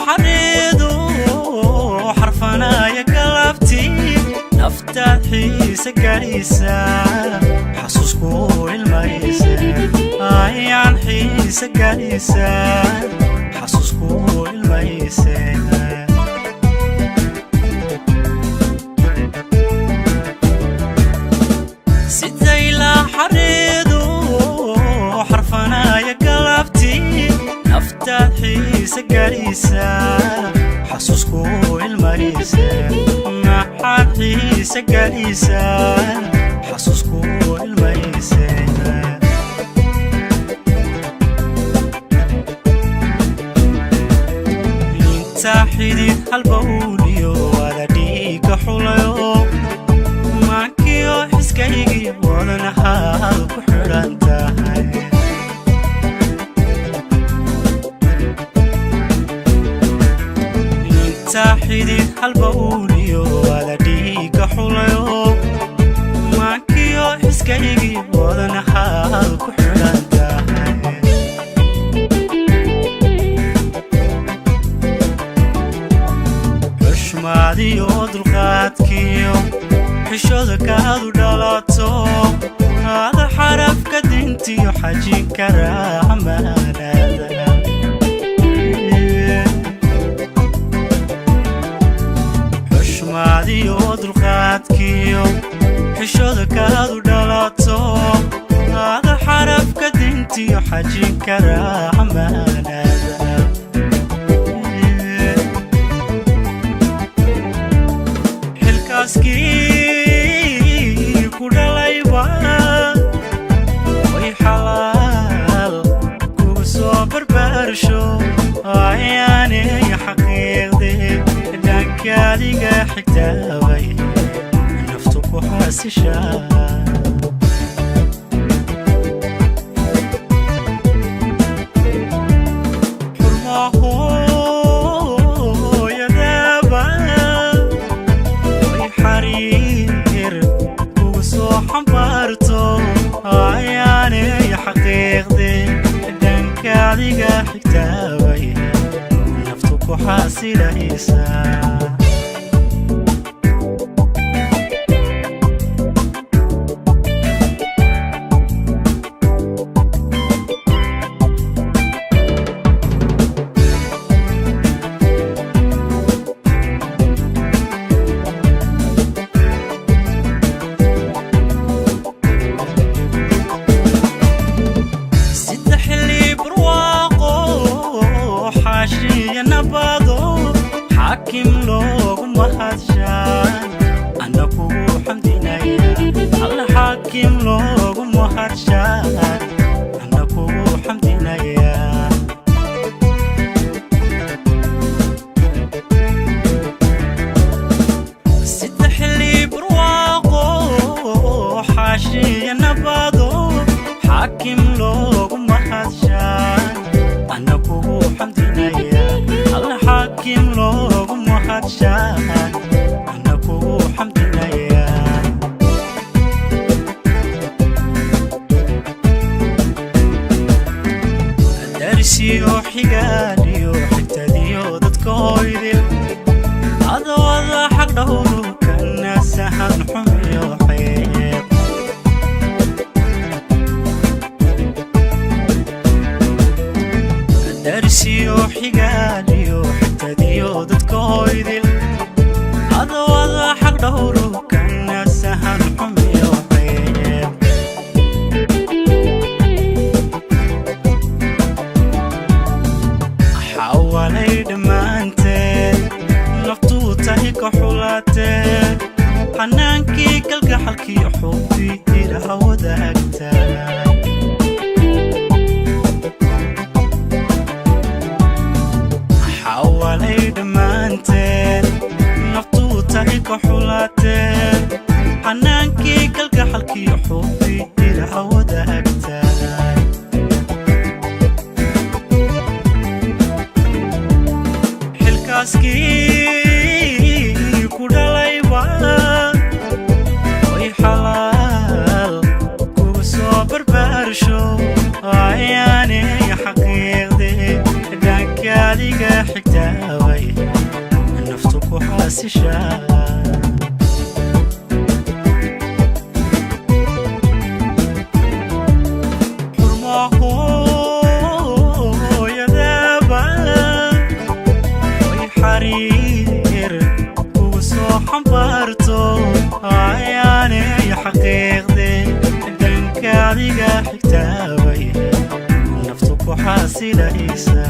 Xareedu xarfanaya galabtii, naftaad xiise galaysa, xasuusku ilmaysa, ayaan xiise galaysa, xasuusku ilmaysa. Siday xareedu xarfanaya galabtii, naftaad xiise galaysa, xasuusku ilmaysa, maxaad xiise galaysa, xasuusku ilmaysa. Inta xidid halbowliyo wada dhiigga xulayo, maankiyo xiskaygii wadanahaad ku xidhan tahay. Inta xidid halbowliyo wada dhiigga xulayo, maankiyo xiskaygii wadanahaad ku xidhan tahay. Xushmaadiyo dulqaadkiyo xishooda kaadu dhalato, ada xarafka dintiyo xajin karaa amaanada. Xushmaadiyo dulqaadkiyo xishooda kaadu dhalato, ada xarafka dintiyo xajin karaa amaanada. Xilkaaskii ku dhalayba way xalaal kugu soo barbaarsho, ayaanay xaqiiqde dhankaadiga xigtaabay naftu ku xaasishaa. Xurmahooyadaaba way xariir kugu soo xambaarto, ayaanay xaqiiqde dhankaadiga xigtaabay naftu ku xaasilaysa. Sida xilli barwaaqo, xaashiya nabado, xaakim loogu mahadshaan, ana kugu xamdinaya. Alla, xaakim loogu mahadshaan, ana kugu xamdinaya. Sida xilli barwaaqo, xaashiya nabado, xaakim loogu mahadshaan, ana kugu xamdinaya. Alla, xaakim loogu mahadshaan, ana kugu xamdinaya. Darsiyo xigaadhiyo xigtadiyo dadka hoydil, adawada xaq dhowru kana sahan xumiyo xeeb. Darsiyo xigaadhiyo xigtadiyo dadka hoydil, adawada Dhowru kana sahan xumiyo ceeb. Xawalay dhammaanteed naftuu tahi ka xulaatee, xanaankii kalgaxalkii xubbi ilaha wadaagtaa. Xawalay dhammaanteed naftuu tahi ka xulaatee, xanaankii kalgaxalkii xubbi ilaha wadaagtaa. Xilkaaskii ku dhalayba way xalaal kugu soo barbaarsho, ayaanay xaqiiqdee dhanka adiga xigtaabay naftu ku xaasishaa. Xurmahooyadaaba way xariir kugu soo xambaarto, ayaanay xaqiiqdee dhanka adiga xigtaabay naftu ku xaasilaysa.